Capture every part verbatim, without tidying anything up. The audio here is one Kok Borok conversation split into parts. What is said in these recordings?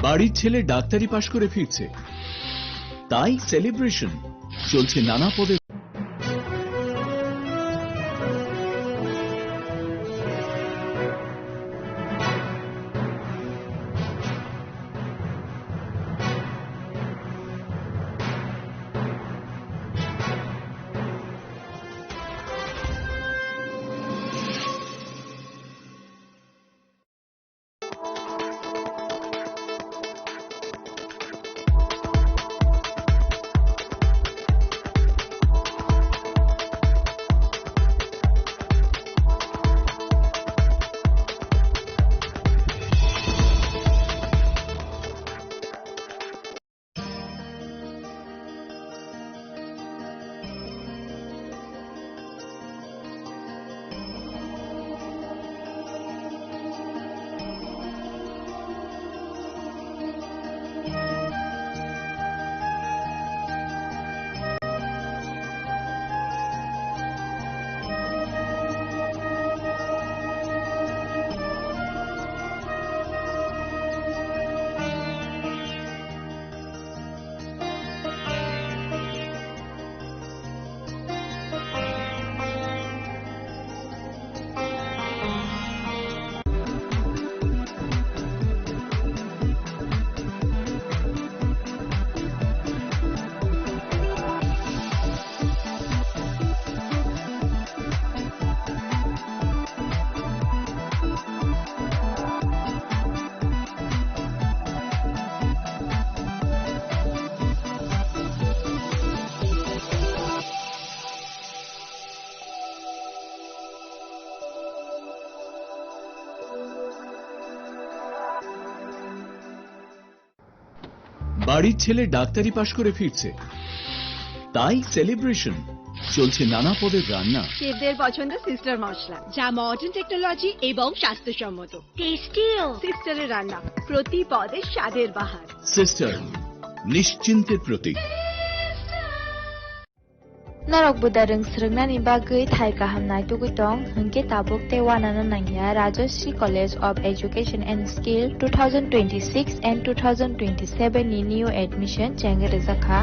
বাড়ির ছেলে ডাক্তারি পাশ করে ফিরছে, তাই সেলিব্রেশন চলছে নানা পদে। বাড়ির ছেলে ডাক্তারি পাশ করে ফিরছে, তাই সেলিব্রেশন চলছে নানা পদের রান্না। শেফদের পছন্দ সিস্টার মশলা, যা মডার্ন টেকনোলজি এবং স্বাস্থ্যসম্মত। টেস্টিও। সিস্টারের রান্না, প্রতি পদে স্বাদের বাহার। সিস্টার, নিশ্চিন্তের প্রতীক। Norok buda rwng swrwngnani bagwi thai kaham naitugwi tong, hwnkhe tabuk tei uanano nangya Rajashree College of Education and Skill two thousand twenty-six and two thousand twenty-seven ni new admission chengwi rwjakha.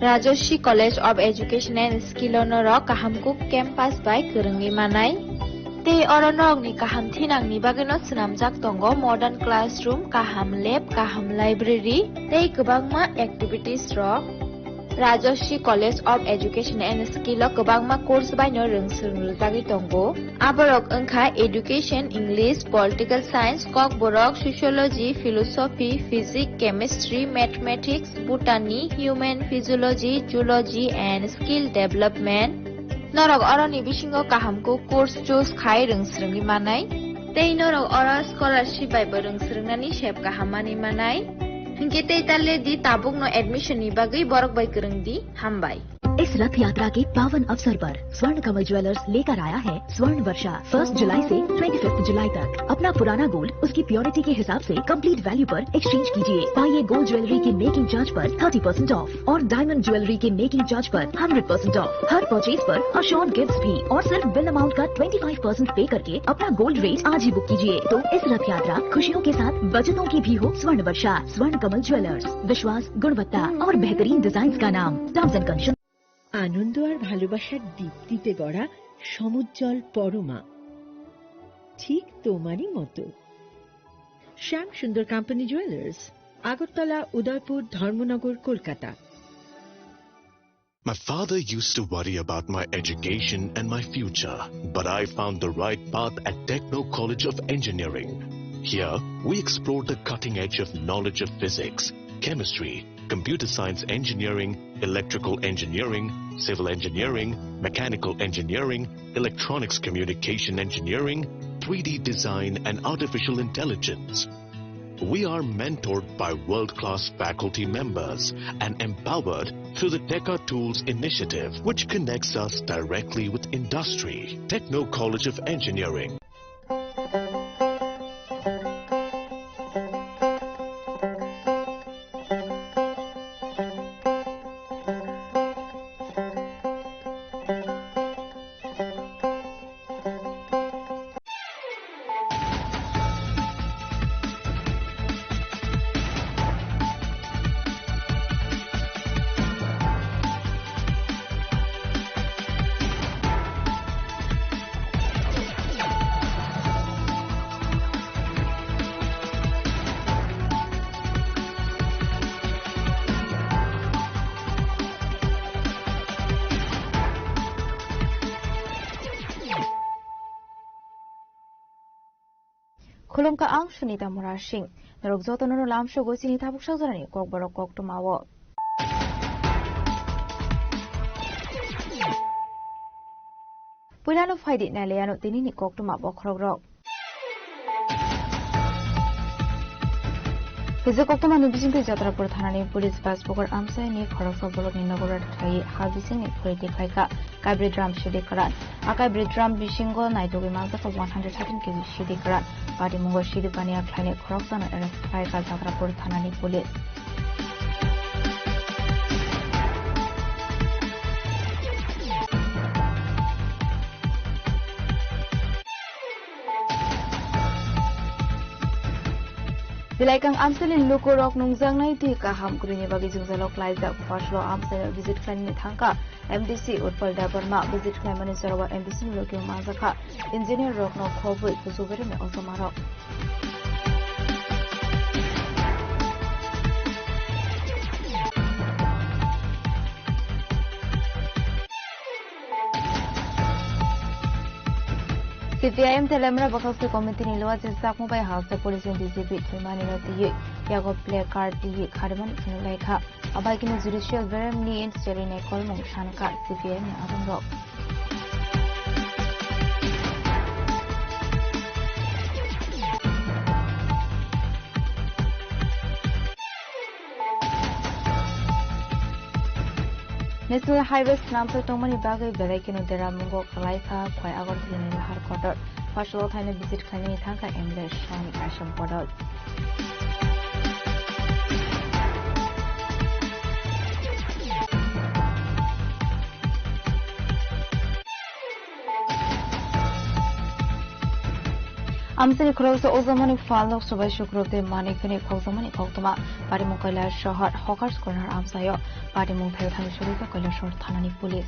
Rajashree College of Education and Skill o norok kaham kuk campus bai kwrwngwi manai. Tei oro norokni kaham thinangni bagwino swnamjak tongo modern classroom, kaham lab, kaham library tei kwbangma activities rok. Rajashree College of Education and Skill o kwbangma course baino rwng swrwng rwjagwi tongo. Aborok wngkha Education, English, Political Science, Kokborok, Sociology, Philosophy, Physics, Chemistry, Mathematics, Botany, Human Physiology, Zoology and Skill Development. Norok oroni bisingo kaham kuk course choose khai rwng swrwngwi manai. Tei norok oro scholarship bai bo rwng swrwngnani sep kaham manwi manai. Hinkhe tei ta le di tabukno admission ni bagwi borok bai kwrwng di. Hambai. इस रथ यात्रा के पावन अवसर पर स्वर्ण कमल ज्वेलर्स लेकर आया है स्वर्ण वर्षा। फर्स्ट जुलाई से ट्वेंटी फिफ्थ जुलाई तक अपना पुराना गोल्ड उसकी प्योरिटी के हिसाब से कंप्लीट वैल्यू पर एक्सचेंज कीजिए। पाइए गोल्ड ज्वेलरी के मेकिंग चार्ज पर थर्टी परसेंट ऑफ और डायमंड ज्वेलरी के मेकिंग चार्ज पर hundred percent of. Her purchase पर अश्योर्ड गिफ्ट्स भी और सिर्फ बिल अमाउंट का ट्वेंटी फ़ाइव परसेंट पे करके अपना गोल्ड रेट आज ही बुक कीजिए। तो इस रथ यात्रा खुशियों के साथ बचतों की भी हो। स्वर्ण वर्षा, स्वर्ण कमल ज्वेलर्स, विश्वास, गुणवत्ता और बेहतरीन डिजाइन का नाम। Terms and condition. আনন্দ আর ভালোবাসার দীপ্তিতে গড়া সমুজ্জ্বল পরমা, ঠিক তোমারই মতো। শ্যাম সুন্দর কোম্পানি জুয়েলার্স, আগরতলা, উদয়পুর, ধর্মনগর, Kolkata. My father used to worry about my education and my future, but I found the right path at Techno College of Engineering. Here, we explore the cutting edge of knowledge of physics, chemistry, computer science engineering, electrical engineering, civil engineering, mechanical engineering, electronics communication engineering, three D design, and artificial intelligence. We are mentored by world-class faculty members and empowered through the Teka Tools initiative, which connects us directly with industry. Techno College of Engineering. Khulumkha ang Sunita Murasing. Norok jotono no lamsogo chini tabuk sajorani kokborok koktwmao. Puilano phaidi nailaiano tinini koktwma bokhorokrok. Hwjak koktwmani bisingtwi Jatrapur thanani police Basbokor amchaini khoroksa bolokni nogo raida khlaiwi ha bisingni khuri tikhlaikha. Kaibri drum sidi kwran. A kaibri drum bisingo naitugwi manjakha one hundred thirteen K G sidi kwran. Patimungo sidi baniya khlainai khoroksano arrest khlaikha Jatrapur thanani police. Belaikang amchaini lukurok nungjaknai twi kaham kwrwini bagwi jwngjalo klaijak. Phasalo amchaino visit khlainani thangkha M D C Utpal Debbarma. Visit khlaimani jorao M D C ni logi manjakha engineer rokno khobwi kuchuberemni ochomarok. C P I M Telemra Bwkhakse Committee ni Luachi Chakma bai Halsa Police ni D G P thwimani no twiwi yago placard twiwi kharimani phunuknaikha. Abaikhe no judicial berem ni chelwi nai kolmung sankha C P I M ni adongrok. National Highway swnamthai tongmani bagwi belai kheno deramungo kwlaikha Khwai Agartala ni lahar kotor. Phasalo thaino visit khlainani thangkha M L A Sani Kaisam Podol. Amchaini khoroksa ojamani phalno subai sukrok tei manwi khwnwi khokjakmani koktwma. Patimung Kailasahar Hawkers Corner amchaio patimung thaio thangwi sogwikha Kailasahar thanani police.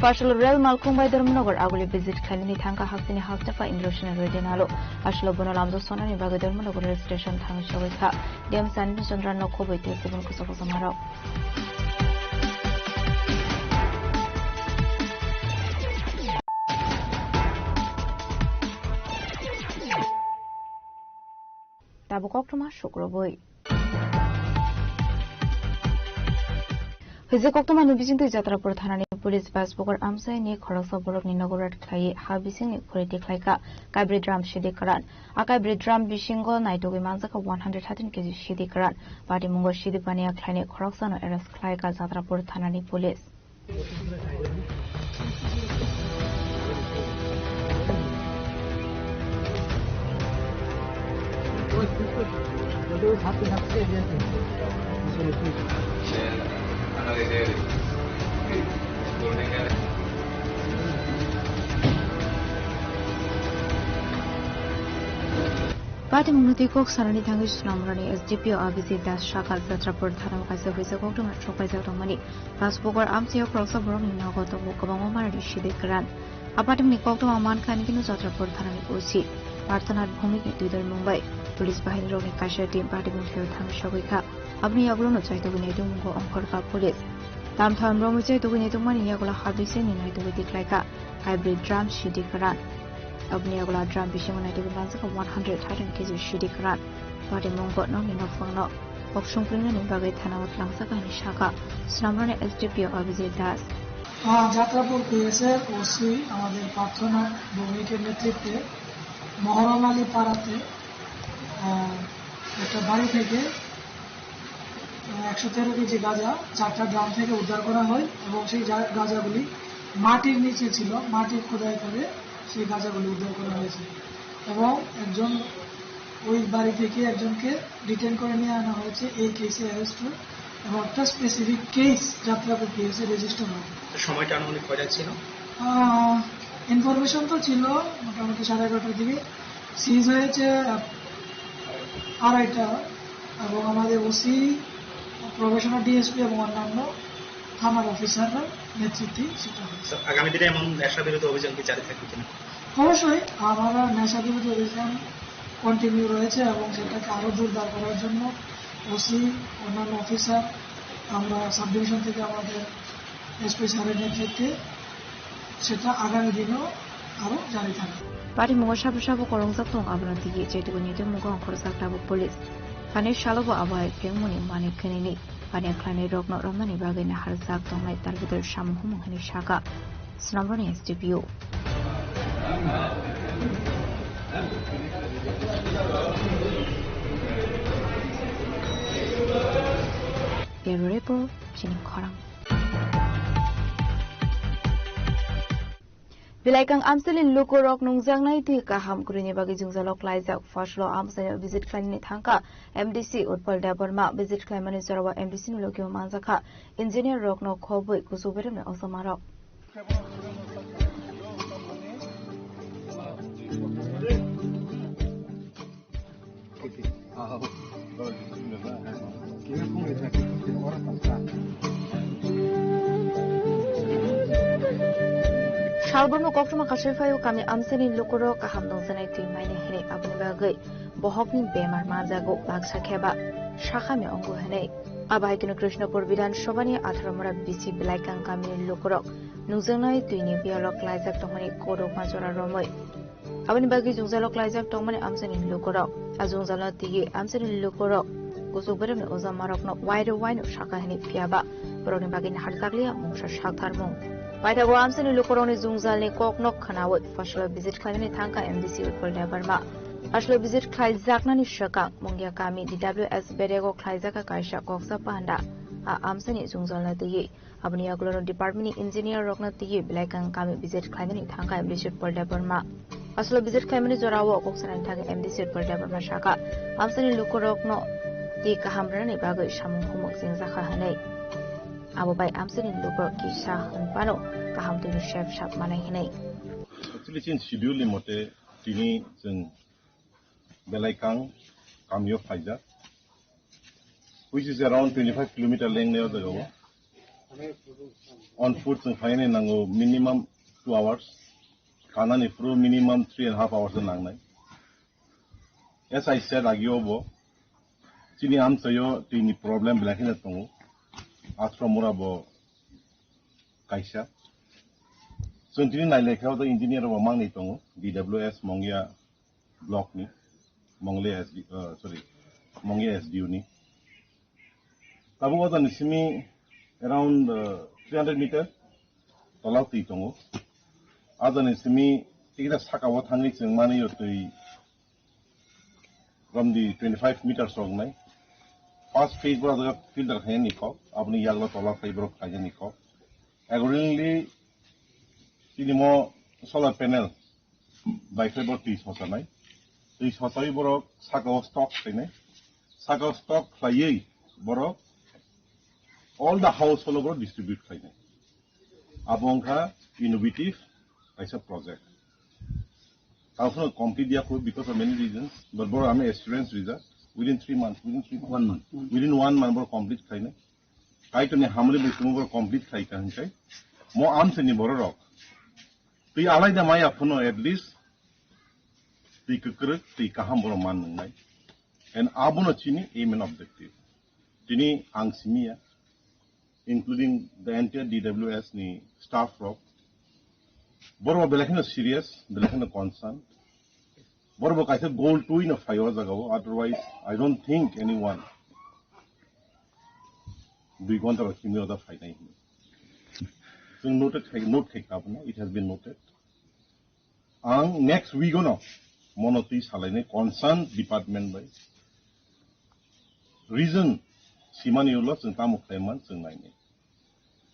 Phasalo rel malkhung bai Dharmanagar aguli visit khlainani thangkha Haksini Hastepha Indrasena Reddy Nalu. Phasalo bono lamjak sonani bagwi Dharmanagar rel station thangwi sogwikha. D M Sanjay Chandra no khobwi tei kubun kusa kusa marok. Tabuk koktwma sukrubwi. Hwjak koktwmani bisingtwi Jatrapur thanani police Basbokor amchaini khoroksa borokni nogo raida khlaiwi ha bisingni khuri tikhlaikha kaibri drum sidi kwran. A kaibri drum bisingo naitugwi manjakha one hundred thirteen K G sidi kwran. Patimungo sidi baniya khlainai khoroksano arrest khlaikha Jatrapur thanani police. Patimungno twi kok sanani thangwi Sonamrani S D P O Abhijit Das sakha Jatrapur thanao kaisa hwisa koktwma sokpaijak tongmani. Basbokor amchaio khoroksa borokni nogo tongo kwbangma manwi sidi kwran. Apatimni koktwma mankha ani kino Jatrapur thanani O C Parthanath Bhowmikni twidalmung bai police bahinirokni kaisa team patimung thaio thangwi sogwi kha. Aboni yagulono chaitugwi naitugmungo ongkhorkha police. Tamtham romwi chaitugwi naitugmani yagulo habisingni naitugwi tikhlaikha hybrid drum sidi kwran. Aboni yagulo drum bisingo naitugwi manjakha one hundred thirteen K G sidi kwran. Patimungo nokni nokhungno kok songpringnani bagwi thanao twlangjakha hwnwi sakha Sonamrani S D P O Abhijit Das. আহ, যাত্রাপুর পিএসের ওসি আমাদের প্রার্থনা ভৌমিকের নেতৃত্বে মহরম আলী পাড়াতে, আহ, একটা বাড়ি থেকে, আহ, একশো তেরো কেজি গাঁজা চারটা ড্রাম থেকে উদ্ধার করা হয় এবং সেই জা-, গাঁজাগুলি মাটির নিচে ছিল, মাটি খোদাই করে সেই গাঁজাগুলি উদ্ধার করা হয়েছে এবং একজন ওই বাড়ি থেকে একজনকে ডিটেইন করে নিয়ে আনা হয়েছে এই কেসে অ্যারেস্ট হয়ে এবং একটা স্পেসিফিক কেস যাত্রাপুর পিএসে রেজিস্টার হবে। তো সময়টা আনুমানিক কয়টা ছিল? আহ, ইনফরমেশন তো ছিল মোটামুটি সাড়ে এগারোটার দিকে, সিজ হয়েছে আড়াইটা এবং আমাদের ওসি, প্রবেশনার ডিএসপি এবং অন্যান্য থানার অফিসাররা নেতৃত্বে সেটা হয়েছে। স্যার, আগামী দিনে এমন নেশা বিরোধী অভিযান কি জারি থাকবে কিনা? অবশ্যই আমরা নেশা বিরোধী অভিযান কন্টিনিউ রয়েছে এবং সেটাকে আরও জোরদার করার জন্য ওসি, অন্যান্য অফিসার, আমরা সাব ডিভিশন থেকে আমাদের এসপি স্যারের নেতৃত্বে সেটা আগামী দিনও আরও জারি থাকবে। Pari mungo sabo sabo kwrwngjak tong, abono tigi Chaitanya ni twi mugo ongkhorjak tabuk police. Phanir salo bo abo hai phengmani mani khenini. Phanir khlainai rokno romnani bagwi naharjak tongnai targeted samung humung hinwi saka Snamroni S D P O. Bureau Report, Chini Khorang. Belaikang Amchaini lukurok nungjaknai twi kaham kwrwini bagwi jwngjalo klaijak. First-o Amchaini visit khlainani thangkha M D C Utpal Debbarma. Visit khlaimani jorao M D C ni logio manjakha engineer rokno khobwi kuchuk beremni osomarok. Salbomno koktwma kasui phaio kami Amchaini lukurok kaham nungjaknai twi maina hinwi, aboni bagwi bohokni bemar manjago, baksa khe ba sakhamya wngo hinwi. Abo hai kheno Krishnapur Bidhan Sabhani atharo mora bisi Belaikang kamini lukurok nungjaknai twini biyalo klaijak tongmani kokrokma jora romwi. Aboni bagwi jwngjalo klaijak tongmani Amchaini lukurok. A jwngjalno twiwi Amchaini lukurok kuchuk beremni osomarokno wairwi waino saka hinwi, phiyaba borokni bagwi naharjakliya mungsa saktharmung. Paithago Amchaini lukurokni jwngjalni kokno khwnawi Phosola visit khlainani thangkha M D C Utpal Debbarma. Phosola visit khlaijaknani swkang Mungia kami D W S berego khlaijakha kaisa koksa panda. A Amchaini jwngjalno twiwi Aboni yagulo department ni engineer rokno twiwi Belaikang kami visit khlainani thangkha M D C Utpal Debbarma. Aswk visit khlaimani jorao kok sanani thangwi M D C Utpal Debbarma saka, Amchaini lukurokno twi kaham rwnani bagwi samung humung chengjakha hinwi. Abo bai Amchaini lukurok kisa hwn phano kaham twino sep sap manai hinwi. Actually, chini schedule ni mote tini chwng Belaikang kamio phaijak, which is around twenty-five kilometer length ni o jaga o. On foot chwng phainani nango minimum two hours, kanani phuru minimum three and a half hours nangnai. As I said, agio bo chini amchaio tini problem belai kheno tongo. Athro mura bo kaisa. Chwng tini nailaikha o engineer bo mangni tongo, D W S Mongia block ni, Mongle S D, uh, sorry, Mongia S D U ni. Tabuk o jani simi around, uh, three hundred meter tola twi tongo. A jani simi tikida saka o thangwi chwng mani o twi from the twenty-five meters rok nai. First phase bo jaga filter khainani kok, aboni yagulo tola phai borok khainani kok. Accordingly, tini mo solar panel bai khe bo twi sotanai. Twi sotwi borok saka o stock khainai. Saka o stock khlaiwi borok all the household borok distribute khainai. Abo wngkha innovative kaisa project. Tao phano complete ya kho because of many reasons, but borok ami assurance rijak within three months, within three months. One month. Within one month borok complete khainai. Kaitorni hamri bai tongma borok complete khaika hinkai. Mo amsini bororok twi alaida maya phano at least twi kwkrwk, twi kaham borok man nwngnai. And abono chini aim and objective. Tini ang simiya, including the entire D W S ni staff rok, borok belai kheno serious, belai kheno concern. Borok bo kaisa goal twi no phai o jaga o, otherwise I don't think anyone dui ghonta ba tini ghonta phainai hinwi. Chwng noted khai, note khai ka abono, it has been noted. Ang next week ono mono twi salainai concern department bai. Reason simani ulo chwng tamo khlaiman chwng nainai.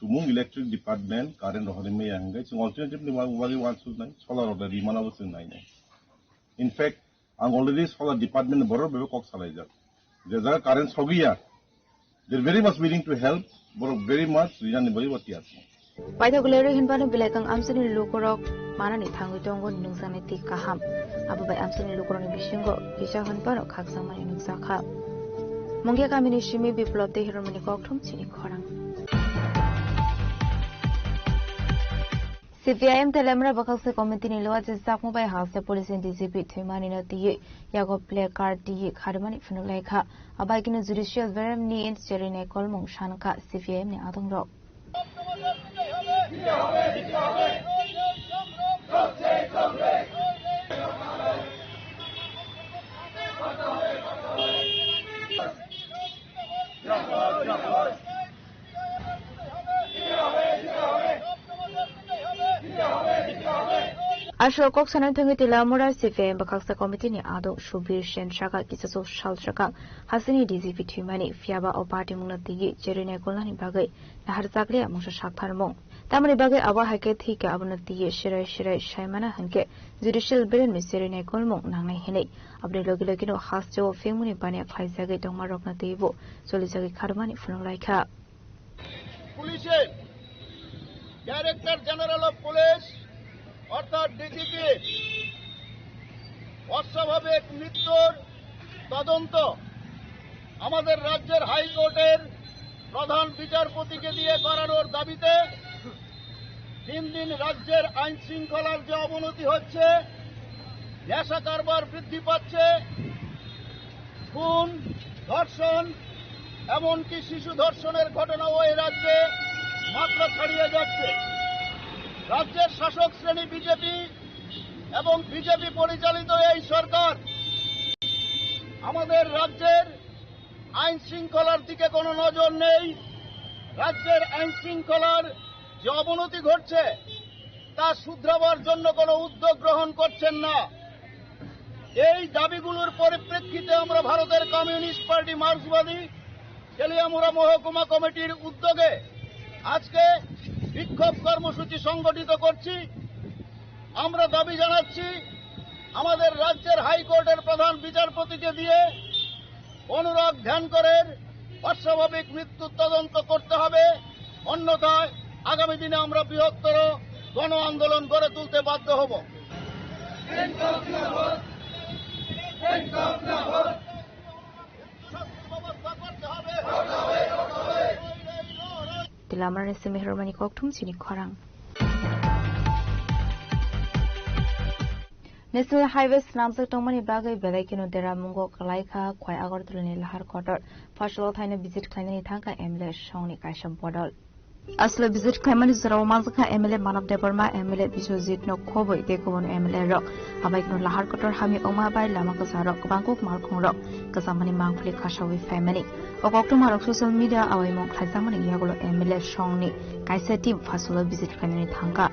Tumung electric department current rohorwi maya hwnkhe chwng alternative ni bagwi wansuknai, solar rok da rimana bo chwng nainai. In fact, ang already solar department ni borok bai kok salaijak. Je jaga current sogwi ya, they're very much willing to help, borok very much rinani bagwi bo tiyar. Paithak lerwi hinphano belai kang amchaini lukurok manani thangwi tongo nungjaknai twi kaham. Abo bai amchaini lukurokni bisingo kisa hinphano khakchangmani nukjakha. Mungia kamini simi Biplop tei Hiromoni kokthum chini khorang. C P I M Telamra bwkhaksa committee ni luachi chakmung bai haste police ni D G P thwimani no twiwi yago placard twiwi kharmani phunuk lai kha. Abai kino judicial berem ni cherwi nai kolmung san kha C P I M ni adong rok. Aswk kok sanai thangwi Telamura C P I M bwkhaksa committee ni adong Subir Sen saka kisa sok sal saka hasini D G P thwimani phiyaba o party mungno twiwi cherwi nai kolnani bagwi nahar chakliya mungsa saktharmung. Tamoni bagwi abo hai khe thwi khe abono twiwi serai serai saimana hinkhe judicial branch ni cherwi nai kolmung nangnai hinwi. Aboni logi logi no hasteo phengmani baniya khlaijagwi tongma rokno twibo cholijagwi kharmani phunuk lai kha. পুলিশের director general of police অর্থাৎ ডিজিপি অস্বাভাবিক মৃত্যুর তদন্ত আমাদের রাজ্যের হাইকোর্টের প্রধান বিচারপতিকে দিয়ে করানোর দাবিতে দিন দিন রাজ্যের আইন শৃঙ্খলার যে অবনতি হচ্ছে, নেশা কারবার বৃদ্ধি পাচ্ছে, খুন, ধর্ষণ, এমনকি শিশু ধর্ষণের ঘটনাও এই রাজ্যে মাত্রা ছাড়িয়ে যাচ্ছে। রাজ্যের শাসক শ্রেণী বিজেপি এবং বিজেপি পরিচালিত এই সরকার আমাদের রাজ্যের আইন শৃঙ্খলার দিকে কোনো নজর নেই। রাজ্যের আইন শৃঙ্খলার যে অবনতি ঘটছে, তা শুধরাবার জন্য কোনো উদ্যোগ গ্রহণ করছেন না। এই দাবিগুলোর পরিপ্রেক্ষিতে আমরা ভারতের কমিউনিস্ট পার্টি মার্ক্সবাদী তেলিয়ামুড়া মহকুমা কমিটির উদ্যোগে আজকে বিক্ষোভ কর্মসূচি সংগঠিত করছি। আমরা দাবি জানাচ্ছি, আমাদের রাজ্যের হাইকোর্টের প্রধান বিচারপতিকে দিয়ে অনুরাগ ধ্যানকরের অস্বাভাবিক মৃত্যুর তদন্ত করতে হবে, অন্যথায় আগামী দিনে আমরা বৃহত্তর গণ আন্দোলন গড়ে তুলতে বাধ্য হব। Tilamrani simi hermani kokthum sini khorang. National Highway swnamjak tongmani bagwi belai kheno deramungo kwlai kha Khwai Agartala ni lahar kotor. Phaisalo thaino visit khlainani thangkha M L A songni kaisa bodol. Aswk visit khlaimani jorao manjakha M L A Manav Debbarma, M L A Biswajit no khobwi tei kubun M L A rok. Abai kheno lahar kotor hamya wngma bai lama kwcharo kwbangkuk malkhungrok kwchangmani mangpili khasawi phaimani. O koktwmarok social media awaimung khlaijakmani yagulo M L A songni kaisa team Phaisalo visit khlainani thangkha.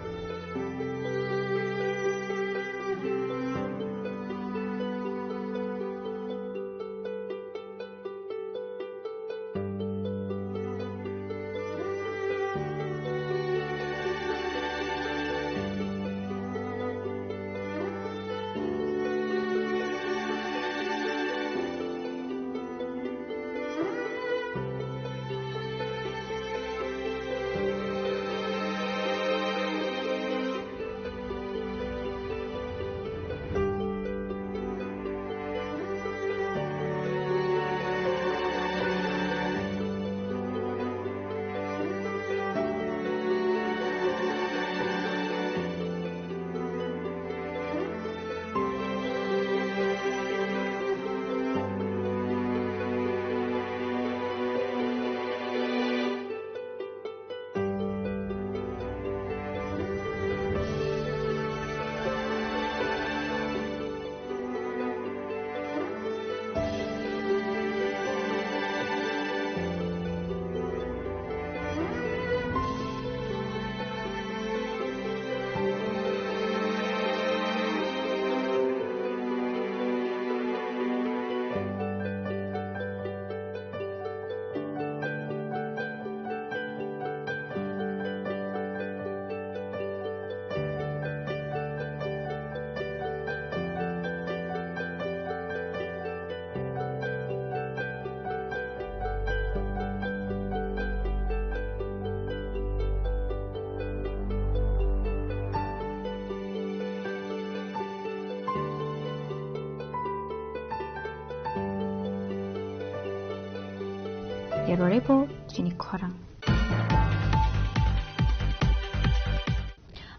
Ero report, chini khorang.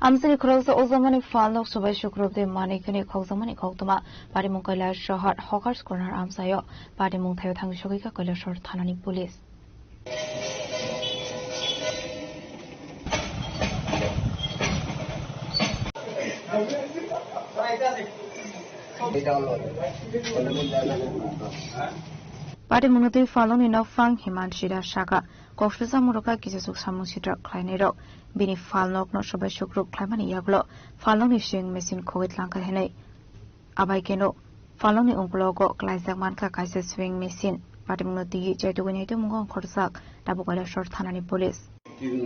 Amsini khoroksa ojamani phalnok sobai sukrubde manwi khwnwi khokjakmani koktwma. Patimung Kailasahar Hawkers Corner amchaio patimung thaio thangwi sogwikha Kailasahar thanani police. Patimungno twi phalnokni nokphang Himanshi Das sakha, kokthajak murokha kisa chuk samung sitra khlainairok. Bini phalnokno sobai sukruk khlaimani yagulo phalnokni sewing machine khogwi tlangkha hinwi. Abai kheno phalnokni ungkulogo klaijak mankha kaisa sewing machine. Patimungno twiwi chaitugwi naitugmungo ongkhorjak tabuk Kailasahar thanani police. দিন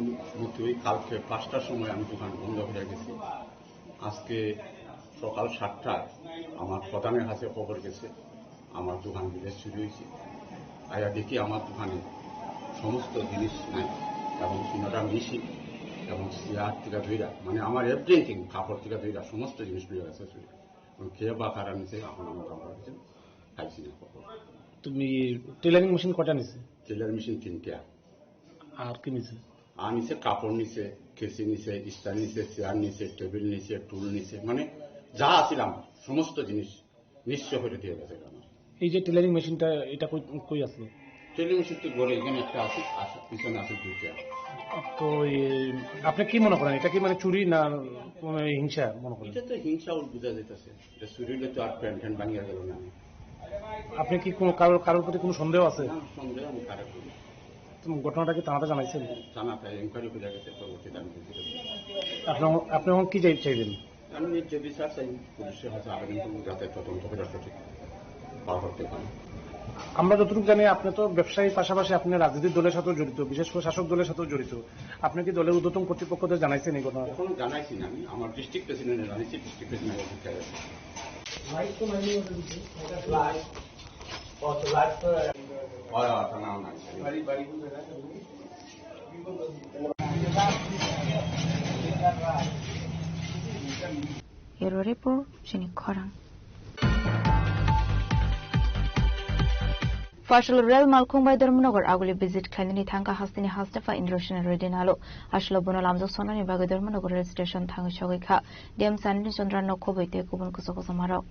মতোই কালকে পাঁচটার সময় আমি দোকান বন্ধ হয়ে গেছে। আজকে সকাল সাতটায় আমার প্রধানের কাছে খবর গেছে, আমার দোকান বিলে চুরি হয়েছে। আয়া দেখি আমার দোকানে সমস্ত জিনিস নাই, এবং তিনটা মেশিন এবং চেয়ার থেকে ধইরা, মানে আমার এভরিথিং, কাপড় থেকে ধইরা সমস্ত জিনিস নিয়ে গেছে চুরি। এবং কে বা কারা নিছে, এখন আমরা ধরা হয়েছে, পাইছি না খবর। তুমি টেলারিং মেশিন কটা নিছে? টেলার মেশিন তিনটা। আর কি নিছে? আর নিছে কাপড় নিছে, কেসি নিছে, স্ট্যান্ড নিছে, চেয়ার নিছে, টেবিল নিছে, টুল নিছে, মানে যা আছিল আমার সমস্ত জিনিস নিঃস্ব করে দিয়ে গেছে আমার। এই যে টেলারিং মেশিনটা, এটা কই, কই আসলো? টেলারিং মেশিন তো ঘরে এখানে একটা আছে, আছে, পিছনে আছে দুইটা। তো এই, আপনি কি মনে করেন, এটা কি মানে চুরি না, মানে, হিংসা মনে করেন? এটা তো হিংসা ওর বোঝা যাইতেছে, এটা চুরি হলে তো আর প্যান্ট ট্যান্ট ভাঙিয়া গেল না। আপনি কি কোনো কারোর, কারোর প্রতি কোনো সন্দেহ আছে? না, সন্দেহ আমি কারোর করি না। তো ঘটনাটা কি থানাতে জানাইছেন? থানাতে ইনকোয়ারি করে গেছে, পরবর্তীতে আমি বুঝতে পারছি। আপনি, আপনি এখন কি চাই-, চাইবেন? আমি যে বিচার চাই, পুলিশের কাছে আবেদন করবো, যাতে তদন্ত করে সঠিক পাওয়া করতে পারে। আমরা যতটুকু জানি, আপনি তো ব্যবসায়ীর পাশাপাশি আপনি রাজনৈতিক দলের সাথেও জড়িত, বিশেষ করে শাসক দলের সাথেও জড়িত। আপনি কি দলের ঊর্ধ্বতন কর্তৃপক্ষদের জানাইছেন এই ঘটনা? এখনো জানাইছি না আমি, আমার ডিস্ট্রিক্ট প্রেসিডেন্ট জানাইছি, district president. Bureau Report, chini khorang. Fasal rel malkhung bai Dharmanagar aguli visit khlainani thangkha hasteni hastepha Indrasen Reddy Nalu. Aswlo bono lamjak sonani bagwi Dharmanagar rel station thangwi sogwi kha. D M Sanil Chandra nok khobwi tei kubun kuchuk kuchukmarok.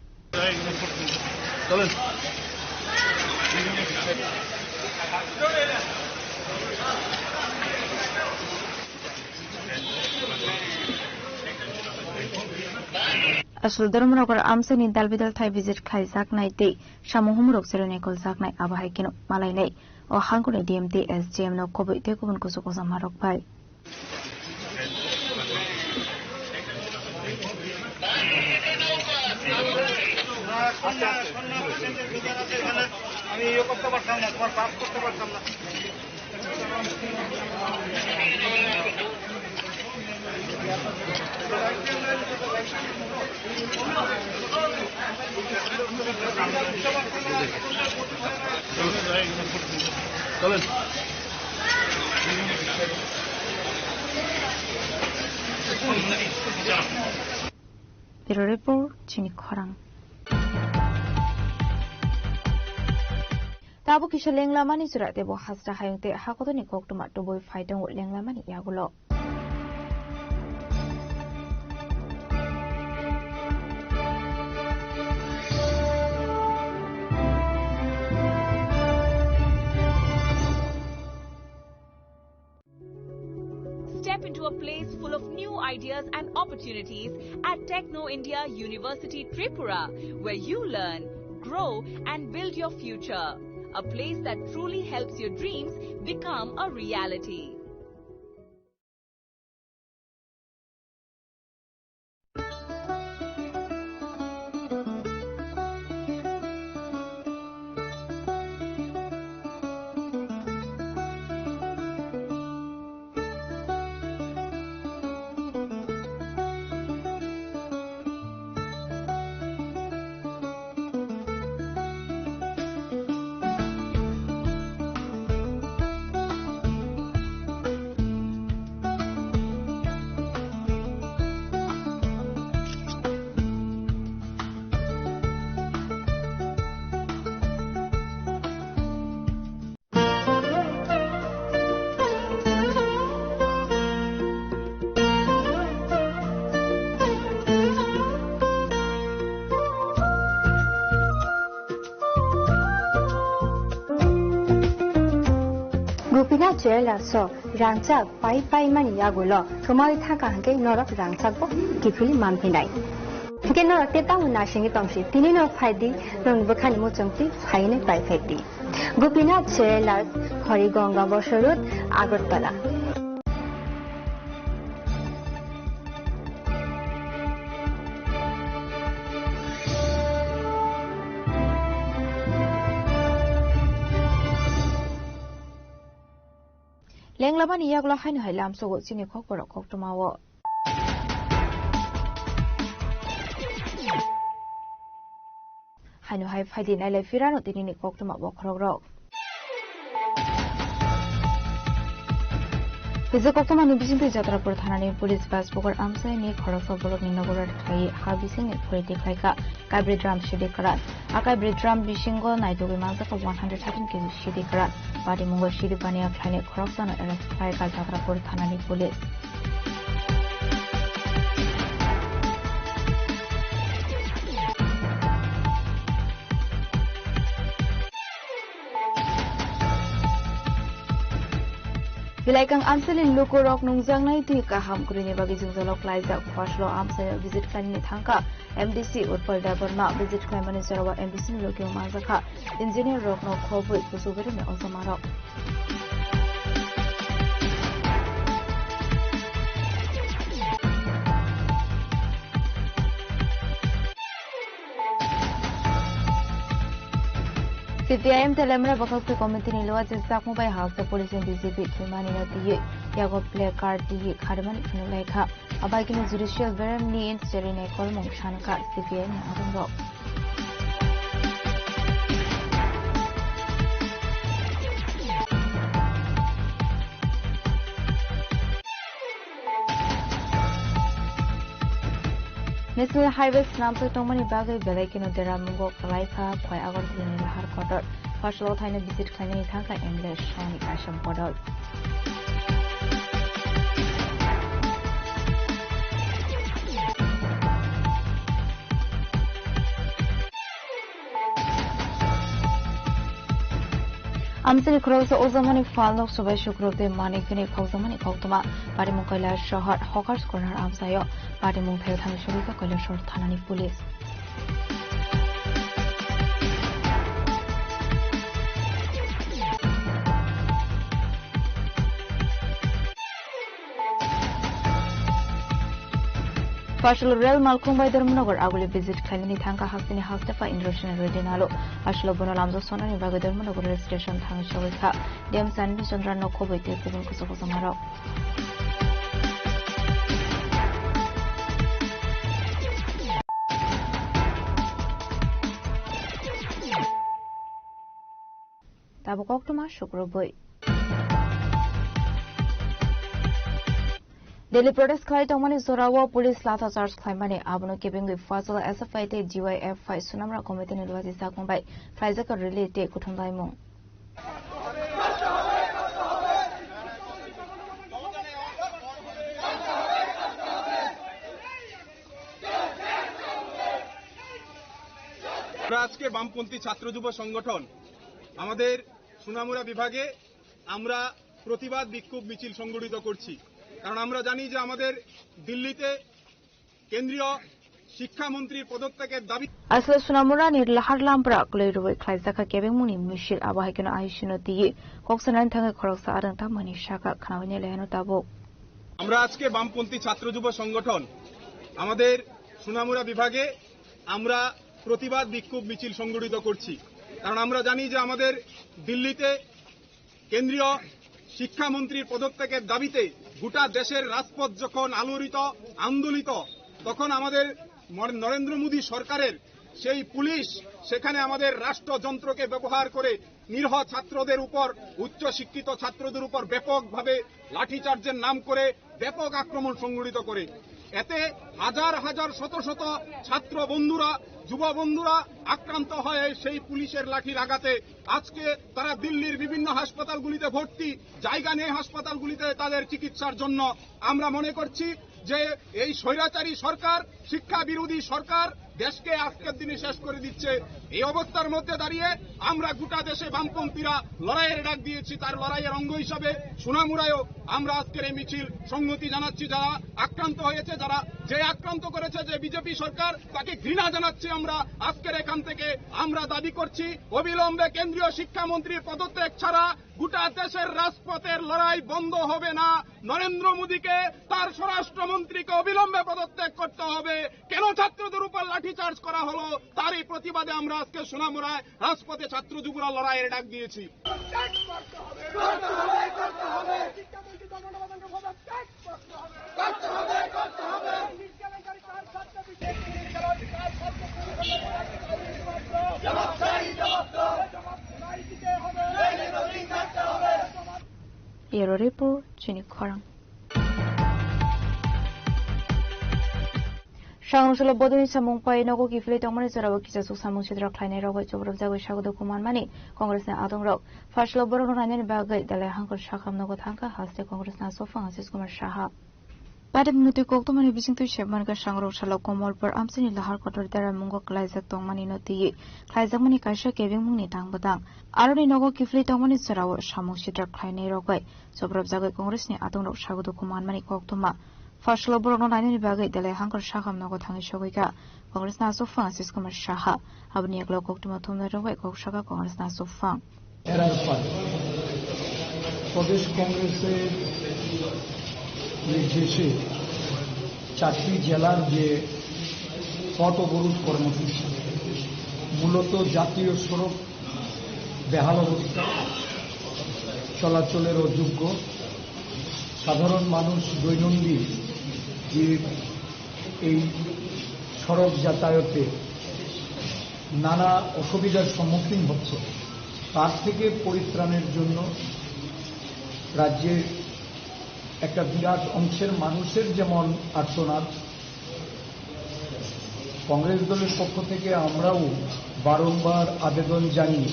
Aswlo Dharmanagar amchaini dalbidal thai visit khaijaknai tei samung humorok cherwi naikoljaknai, abo hai kheno malainai. O hangkoni D M tei S D M no kubui tei kubun kuchuk kuchukmarok bai. আমি ইয়ে করতে পারতাম না, তোমার পাস করতে পারতাম না। চলেন। Bureau Report, chini khorang. Tabuk kisa lenglamani chwra tei bo hasta hayung tei hakotorni koktwma tubui phai tongo lenglamani yagulo. Step into a place full of new ideas and opportunities at Techno India University Tripura, where you learn, grow, and build your future. A place that truly helps your dreams become a reality. Jewellers o rangchak pai pai mani yagulo thumai thangkha hwnkhe norok rangchak bo kiphilwi manphinai. Hwnkhe norok tei tamo naisingwi tongsi, tini no phaidi, norokni bwkhani muchungtwi phainai pai phaidi. Gopinath Jewellers, Harigonga Bosor Road, Agartala. Lenglamani yagulo haino hai lamsogo chini kokborok koktwmao. Haino hai phaidi nailai phirano tinini koktwma bokhorokrok. Tejak koktwmani bisingtwi Jatrapur thanani police bus bokhor amchaini khoroksa borokni nogo raida khlaiwi ha bisingni phuri tikhlaikha. Kaibri drum sidi kwran. A kaibri drum bisingo naitugwi manjakha one hundred thirteen K G sidi kwran. Patimungo sidi paniya khlainai khoroksano arrest khlaikha Jatrapur thanani police. Bilaikang amchaini lukurok nungjaknai twi kaham kwrwini bagwi jwngjalo klaijak. Phasalo amchaio visit khlainani thangkha M D C Utpal Debbarma. Visit khlaimani jorao M D C ni logi-o manjakha engineer rokno khobwi kuchukrwini ojomarok. C P I M Telemra bwkhak twi committee ni luachi chakmung bai hakhe police ni D G P thwimani no twiwi yago placard twiwi kharimani phunuk laikha. Abai kini judicial berem ni cherini kolmung sankha C P I M ni adongrok. National Highway swnamjak tongmani bagwi belai kheno deramungo kwlaikha Khwai Agartala ni lahar kotor. Phasalo thaino visit khlainani thangkha M L A Soni Kaisham Kodol. Amchaini khoroksa ojamani phalno subai sukrubde manwi hwnwi khokjakmani koktwma. Patimung Kailasahar Hawkers Corner amchaio patimung thaio thani sogwikha Kailasahar thanani police. Phasalo rel malkhung bai Dharmanagar aguli visit khlainani thangkha hasteni hastepha Indrasen Reddy Nalu. Phasalo bono lamjak sonani bagwi Dharmanagar rail station thangwi sogwikha. D M Sanvi Chandra no khobwi tei kubun kuchuk kuchukmarok. Tabuk koktwma sukrubwi. Delhi protest khlai tongmani jorao police latha charge khlaimani, abono kebengwi Phasalo S F I tei D Y F I swnamra committee ni luachi chakmung bai khlaijak rally tei kuthumlaimung. আমরা আজকে বামপন্থী ছাত্র যুব সংগঠন আমাদের সোনামুড়া বিভাগে আমরা প্রতিবাদ বিক্ষোভ মিছিল সংগঠিত করছি, কারণ আমরা জানি যে আমাদের দিল্লিতে কেন্দ্রীয় শিক্ষামন্ত্রীর পদত্যাগের দাবি। Aswk Sonamura ni lahar lampra kwlwi rwui khlaijakha kebengmungni misil, abo hai kheno I C no twiwi kok sanani thangwi khoroksa arwng tangmani saka khnaui nai laino tabuk. আমরা আজকে বামপন্থী ছাত্র যুব সংগঠন আমাদের সোনামুড়া বিভাগে আমরা প্রতিবাদ বিক্ষোভ মিছিল সংগঠিত করছি, কারণ আমরা জানি যে আমাদের দিল্লিতে কেন্দ্রীয় শিক্ষামন্ত্রীর পদত্যাগের দাবিতে গোটা দেশের রাজপথ যখন আলোড়িত, আন্দোলিত, তখন আমাদের মর-, নরেন্দ্র মোদী সরকারের সেই পুলিশ সেখানে আমাদের রাষ্ট্রযন্ত্রকে ব্যবহার করে নিরীহ ছাত্রদের উপর, উচ্চ শিক্ষিত ছাত্রদের উপর ব্যাপকভাবে লাঠিচার্জের নাম করে ব্যাপক আক্রমণ সংঘটিত করে। এতে হাজার হাজার, শত শত ছাত্র বন্ধুরা, যুব বন্ধুরা আক্রান্ত হয় সেই পুলিশের লাঠির আঘাতে। আজকে তারা দিল্লির বিভিন্ন হাসপাতালগুলিতে ভর্তি, জায়গা নেই হাসপাতালগুলিতে তাদের চিকিৎসার জন্য। আমরা মনে করছি যে এই স্বৈরাচারী সরকার, শিক্ষা বিরোধী সরকার, দেশকে আজকের দিনে শেষ করে দিচ্ছে। এই অবস্থার মধ্যে দাঁড়িয়ে আমরা গোটা দেশে বামপন্থীরা লড়াইয়ের ডাক দিয়েছি। তার লড়াইয়ের অঙ্গ হিসাবে সোনামুড়ায়ও আমরা আজকের এই মিছিল সংহতি জানাচ্ছি। যারা আক্রান্ত হয়েছে, যারা যে আক্রান্ত করেছে যে বিজেপি সরকার, তাকে ঘৃণা জানাচ্ছি আমরা। আজকের এখান থেকে আমরা দাবি করছি, অবিলম্বে কেন্দ্রীয় শিক্ষামন্ত্রীর পদত্যাগ ছাড়া গোটা দেশের রাজপথের লড়াই বন্ধ হবে না। নরেন্দ্র মোদীকে, তার স্বরাষ্ট্রমন্ত্রীকে অবিলম্বে পদত্যাগ করতে হবে। কেন ছাত্রদের উপর লাঠিচার্জ করা হলো, তারই প্রতিবাদে আমরা আজকে সোনামুড়ায় রাজপথে ছাত্র যুবরা লড়াইয়ের ডাক দিয়েছি। Ero report chini khorang. Sangrwngsalo bodoni samung pai nogo kiphilwi tongmani jorao kisasuk samung sitra khlainai rogwi chubrumjagwi sago dukhu manmani Congress ni adongrok. Pharsalo borokno nainani bagwi Delhi hangkor sakham nogo thangkha haste Congress ni aswk phang Ashish Kumar Saha. Paithago mwnwi twi koktwmani bisingtwi sep mankha, sangrwngsalo Komolpur amchaini lahar kotor dera mungo klaijak tongmani no twiwi khlaijakmani kaisa kebengmungni tang bwtang. Aroni nogo kiphilwi tongmani jorao samung sitra khlainai rogwi chubrumjagwi Congress ni adongrok sago dukhu manmani koktwma. Pharsalo borokno nainani bagwi Delhi hangkor sakham nogo thangwi sogwi kha Congress ni aswk phang Ashish Kumar Saha. Aboni yagulo koktwma thumnai rogwi kok sakha Congress ni aswk phang. Error পর প্রদেশ কংগ্রেসের নির্দেশে চারটি জেলার যে পথ অবরোধ কর্মসূচি, মূলত জাতীয় সড়ক বেহাল অবস্থা, চলাচলের অযোগ্য, সাধারণ মানুষ দৈনন্দিন যে এই সড়ক যাতায়াতে নানা অসুবিধার সম্মুখীন হচ্ছে, তার থেকে পরিত্রাণের জন্য রাজ্যের একটা বিরাট অংশের মানুষের যেমন আর্তনাদ, কংগ্রেস দলের পক্ষ থেকে আমরাও বারংবার আবেদন জানিয়ে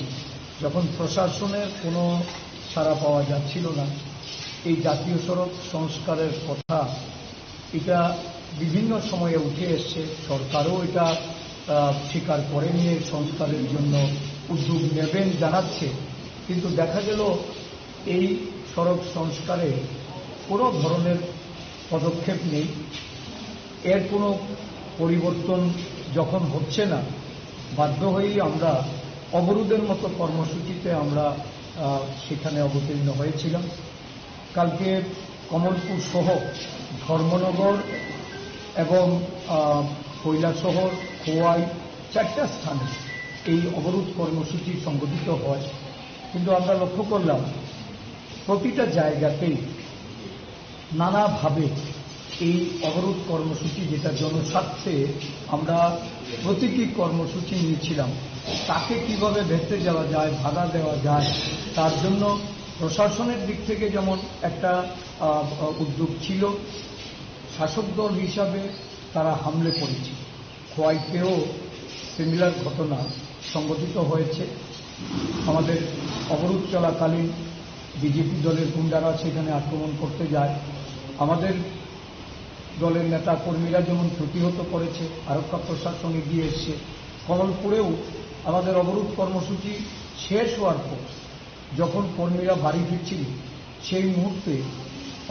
যখন প্রশাসনের কোনো সাড়া পাওয়া যাচ্ছিল না, এই জাতীয় সড়ক সংস্কারের কথা এটা বিভিন্ন সময়ে উঠে এসছে, সরকারও এটা, আহ, স্বীকার করে নিয়ে সংস্কারের জন্য উদ্যোগ নেবেন জানাচ্ছে, কিন্তু দেখা গেল এই সড়ক সংস্কারে কোনো ধরনের পদক্ষেপ নেই। এর কোনো পরিবর্তন যখন হচ্ছে না, বাধ্য হয়েই আমরা অবরোধের মতো কর্মসূচিতে আমরা, আহ, সেখানে অবতীর্ণ হয়েছিলাম। কালকে কমলপুর সহ ধর্মনগর এবং, আহ, কৈলাসহর, খোয়াই চারটা স্থানে এই অবরোধ কর্মসূচি সংগঠিত হয়। কিন্তু আমরা লক্ষ্য করলাম প্রতিটা জায়গাতেই নানাভাবে এই অবরোধ কর্মসূচি, যেটা জনস্বার্থে আমরা প্রতিটি কর্মসূচি নিয়েছিলাম, তাকে কিভাবে ভেস্তে দেওয়া যায়, বাধা দেওয়া যায়, তার জন্য প্রশাসনের দিক থেকে যেমন একটা, আহ, উদ্যোগ ছিল, শাসক দল হিসাবে তারা হামলে পড়েছে। খোয়াইতেও সিমিলার ঘটনা সংঘটিত হয়েছে। আমাদের অবরোধ চলাকালীন বিজেপি দলের গুন্ডারা সেখানে আক্রমণ করতে যায়। আমাদের দলের নেতা কর্মীরা যেমন প্রতিহত করেছে, আরক্ষা প্রশাসন এগিয়ে এসছে। কমলপুরেও আমাদের অবরোধ কর্মসূচি শেষ হওয়ার পর যখন কর্মীরা বাড়ি ফিরছিল, সেই মুহূর্তে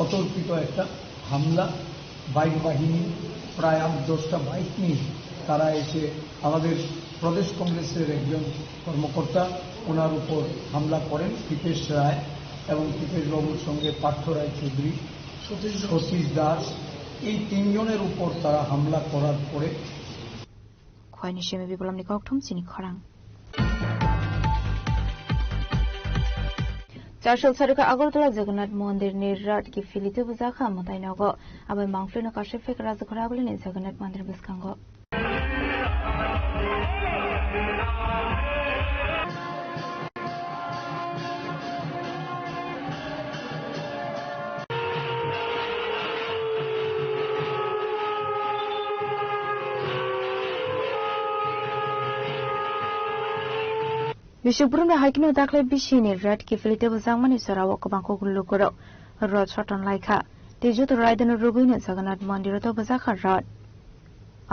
অতর্কিত একটা হামলা, বাইক বাহিনী প্রায় আট দশটা বাইক নিয়ে তারা এসে আমাদের প্রদেশ কংগ্রেসের একজন কর্মকর্তা, ওনার উপর হামলা করেন কৃপেশ রায় এবং কৃপেশ বাবুর সঙ্গে পার্থ রায় চৌধুরী, সতীশ দাস, এই তিনজনের উপর তারা হামলা করার পরে Khwaini simi bibalamni kokthum chini khorang. Charchal sarikha Agartala Jagannath Mondir ni rat kiphilwi tubujak kha mwtai nogo. Abai mangphlino kaisa phek rajak khoragulini Jagannath Mondir bwskango. Bisik Burumni hai kheno daklai bisini rat kiphilwi tubujak mani jorao kwbang kok lukurok rot soton lai kha. Tei joto raidano rwgwino Jagannath Mondiro tubujak kha rat.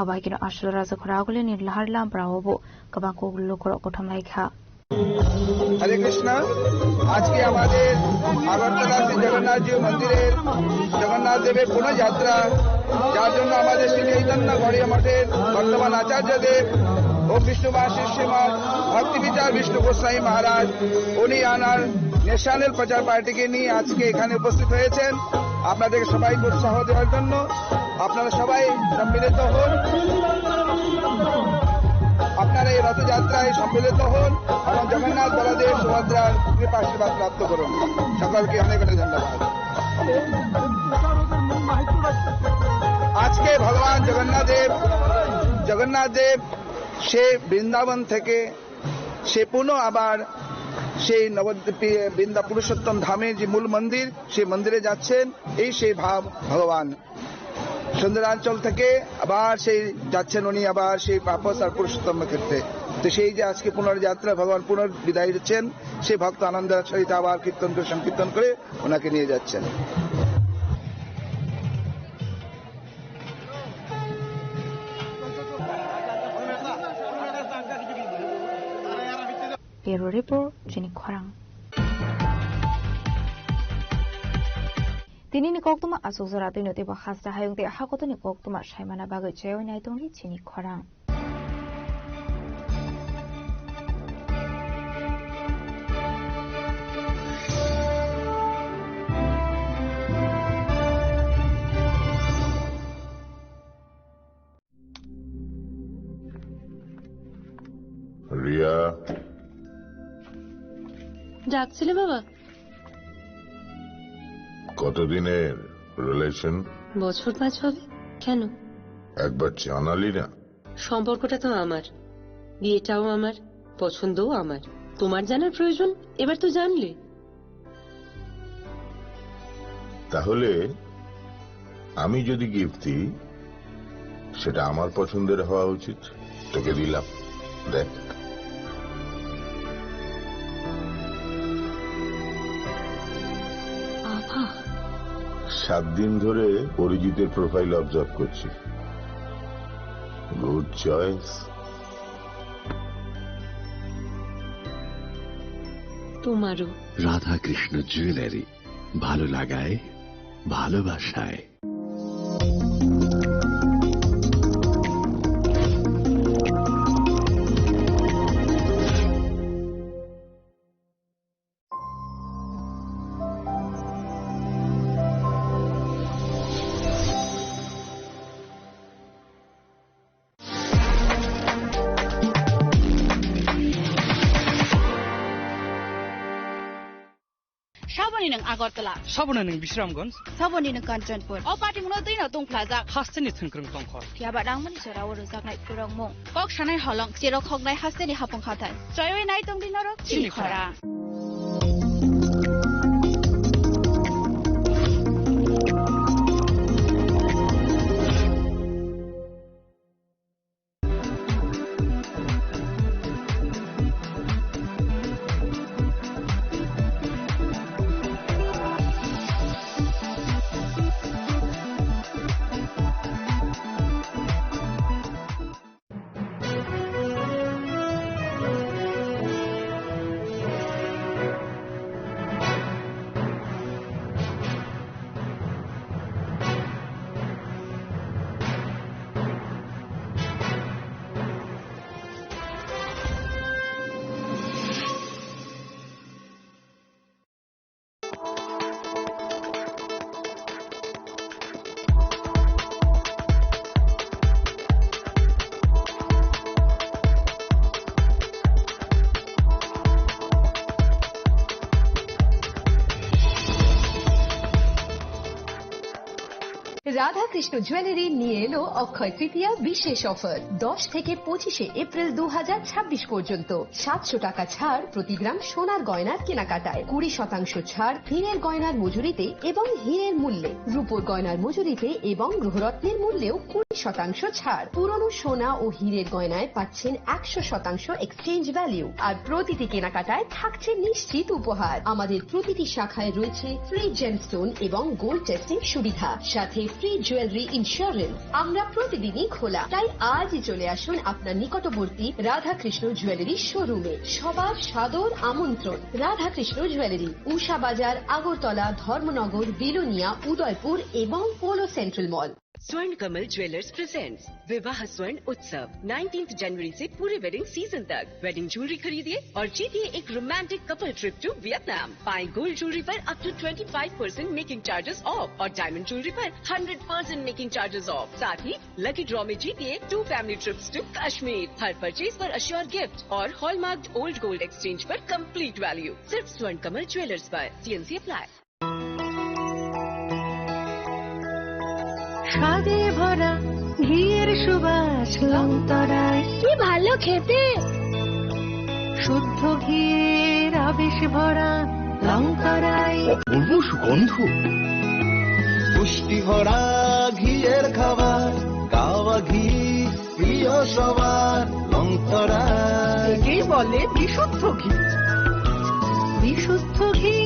Abai kino aswk raja khoragulini lahar lamprao bo kwbang kok lukurok kothom lai kha. হরে কৃষ্ণ। আজকে আমাদের আগরতলা শ্রী জগন্নাথ জিউ মন্দিরের জগন্নাথ দেবের পুনঃযাত্রা, যার জন্য আমাদের শ্রী চৈতন্য গড়িয়া মঠের বর্তমান আচার্য দেব ও কৃষ্ণবাসী শ্রীমৎ ভক্তি বিচার বিষ্ণু গোস্বামী মহারাজ, উনি আনার ন্যাশনাল প্রচার পার্টিকে নিয়ে আজকে এখানে উপস্থিত হয়েছেন। আপনাদের সবাইকে উৎসাহ দেওয়ার জন্য আপনারা সবাই সম্মিলিত হন, আপনারা এই রথযাত্রায় সম্মিলিত হন এবং জগন্নাথ বলদেব সুভদ্রার কৃপা আশীর্বাদ প্রাপ্ত করুন। সকলকে অনেক অনেক ধন্যবাদ। আজকে ভগবান জগন্নাথ দেব, জগন্নাথ দেব সে বৃন্দাবন থেকে সে পুনঃ আবার সেই নবদ্বীপে বৃন্দা পুরুষোত্তম ধামে যে মূল মন্দির, সেই মন্দিরে যাচ্ছেন। এই সেই ভাব ভগবান। সুন্দরাঞ্চল থেকে আবার সেই যাচ্ছেন উনি আবার সেই বাপস আর পুরুষোত্তম ক্ষেত্রে। তো সেই যে আজকে পুনর্যাত্রা ভগবান পুনর্বিদায় দিচ্ছেন, সেই ভক্ত আনন্দের সহিত আবার কীর্তন করে সংকীর্তন করে ওনাকে নিয়ে যাচ্ছেন। Bureau Report, Chini Khorang. Tini ni koktwma achuk jora twi no teibo hasta hayung tei hakotoni koktwma saimana bagwi chayoi nai tongdi Chini Khorang. Riya. ডাকছিলে বাবা? কতদিনের রিলেশন? বছর পাঁচ হবে। কেন? একবার জানালি না। সম্পর্কটা তো আমার, বিয়েটাও আমার, পছন্দও আমার। তোমার জানার প্রয়োজন? এবার তো জানলে। তাহলে আমি যদি গিফট দিই, সেটা আমার পছন্দের হওয়া উচিত। তোকে দিলাম, দেখ। বাবা। সাত দিন ধরে অরিজিতের প্রোফাইল অবজার্ভ করছি। Good choice. তোমারও। রাধাকৃষ্ণ জুয়েলারি, ভালো লাগায়, ভালোবাসায়। Saboni nwng Agartala. Saboni nwng Bisramganj. Saboni nwng Kanchanpur. O patimungno twino tungphlajak. Hasteni thwngkwrwng tongkhor. Phiya ba rangmani jora o rwjaknai kwrwngmung. Kok sanai holong, cherok hoknai hasteni hapung hathai. Choiwi nai tongdi norok chini khorang. Radhakrishna jewellery নিয়ে এলো অক্ষয় তৃতীয়া বিশেষ অফার। দশ থেকে পঁচিশে এপ্রিল দু হাজার ছাব্বিশ পর্যন্ত সাতশো টাকা ছাড় প্রতি গ্রাম সোনার গয়নার কেনাকাটায়, কুড়ি শতাংশ ছাড় হীরের গয়নার মজুরিতে এবং হীরের মূল্যে, রূপোর গয়নার মজুরিতে এবং গ্রহরত্নের মূল্যেও কুড়ি শতাংশ ছাড়। পুরনো সোনা ও হীরের গয়নায় পাচ্ছেন একশো শতাংশ এক্সচেঞ্জ ভ্যালু। আর প্রতিটি কেনাকাটায় থাকছে নিশ্চিত উপহার। আমাদের প্রতিটি শাখায় রয়েছে ফ্রি জেমস্টোন এবং গোল্ড টেস্টিং সুবিধা, সাথে ফ্রি জুয়েলারি ইন্স্যুরেন্স। আমরা প্রতিদিনই খোলা, তাই আজই চলে আসুন আপনার নিকটবর্তী রাধাকৃষ্ণ জুয়েলারি শোরুমে। সবার সাদর আমন্ত্রণ। রাধাকৃষ্ণ জুয়েলারি, উষা বাজার, আগরতলা, ধর্মনগর, বিলোনিয়া, উদয়পুর এবং polo central mall. Swarn Kamal Jewellers presents Vivah Swarn Utsav, nineteenth जनवरी से पूरे वेडिंग सीजन तक। वेडिंग ज्वेलरी खरीदिए और जीतिए एक romantic couple trip to Vietnam. पाएं गोल्ड ज्वेलरी पर up to twenty five percent making charges off और डायमंड ज्वेलरी पर hundred percent making charges off. साथ ही लकी ड्रॉ में जीतिए two family trips to Kashmir. हर परचेज पर अश्योर गिफ्ट और हॉलमार्क्ड ओल्ड गोल्ड एक्सचेंज पर कंप्लीट वैल्यू। सिर्फ स्वर्ण कमल ज्वेलर्स पर। CNC apply. স্বাদে ভরা ঘিয়ের সুবাস লংতরাই। কি ভালো খেতে। শুদ্ধ ঘিয়ের আবেশ ভরা লংতরাই। অপূর্ব সুগন্ধ। পুষ্টি ভরা ঘিয়ের খাবার, গাওয়া ঘি প্রিয় সবার, লংতরাই। একেই বলে বিশুদ্ধ ঘি। বিশুদ্ধ ঘি,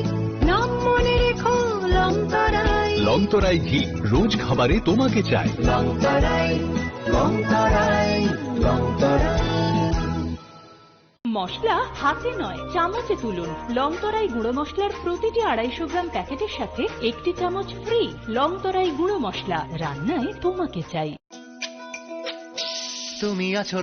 নাম মনে রেখো লংতরাই। লংতরাই ঘি, রোজ খাবারে তোমাকে চাই। লংতরাই, লংতরাই, লংতরাই। মশলা হাতে নয়, চামচে তুলুন। লংতরাই গুঁড়ো মশলার প্রতিটি আড়াইশো গ্রাম প্যাকেটের সাথে একটি চামচ ফ্রি। লংতরাই গুঁড়ো মশলা, রান্নায় তোমাকে চাই। তুমি আছো